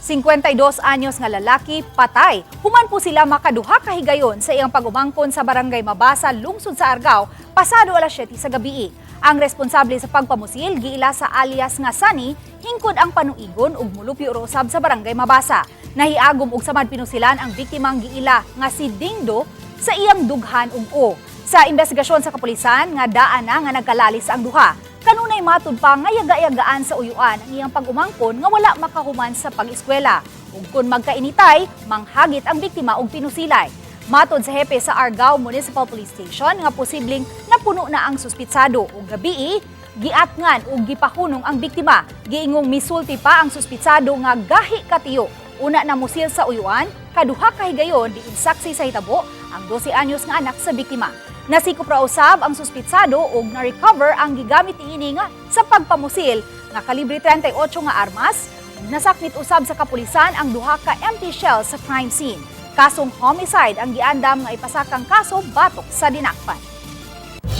52 anyos nga lalaki patay. Human po sila makaduha kahigayon sa iyang pag-umangkon sa Barangay Mabasa, lungsod sa Argao, pasado alas 7 sa gabi. Ang responsable sa pagpamusil giila sa alias nga Sunny, hingkod ang panuigon ug mulupyo ra usab sa Barangay Mabasa. Nahiagom og samad pinusilan ang biktimang giila nga si Dingdo sa iyang dughan ug o. Sa investigasyon sa kapulisan nga daan na nga nagkalalis ang duha. Kanunay matud pa nga yaga-yagaan sa uyuan ang iyang pag-umangkon nga wala makahuman sa pag-eskwela. Ug kun magkainitay, manghagit ang biktima og pinusilay. Matod sa hepe sa Argao Municipal Police Station nga posibleng napuno na ang suspitsado ug gabii giatngan ug gipahunong ang biktima. Giingong misulti pa ang suspitsado nga gahi katiyo. Una na musil sa uyuan, kaduha ka higayon diin saksi sa hitabo ang 12 anyos nga anak sa biktima. Nasikop ra usab ang suspitsado ug na-recover ang gigamit niini nga sa pagpamusil nga kalibre 38 nga armas. Nasakmit usab sa kapulisan ang duha ka empty shells sa crime scene. Kasong homicide ang giandam nga ipasakang kaso batok sa dinakpan.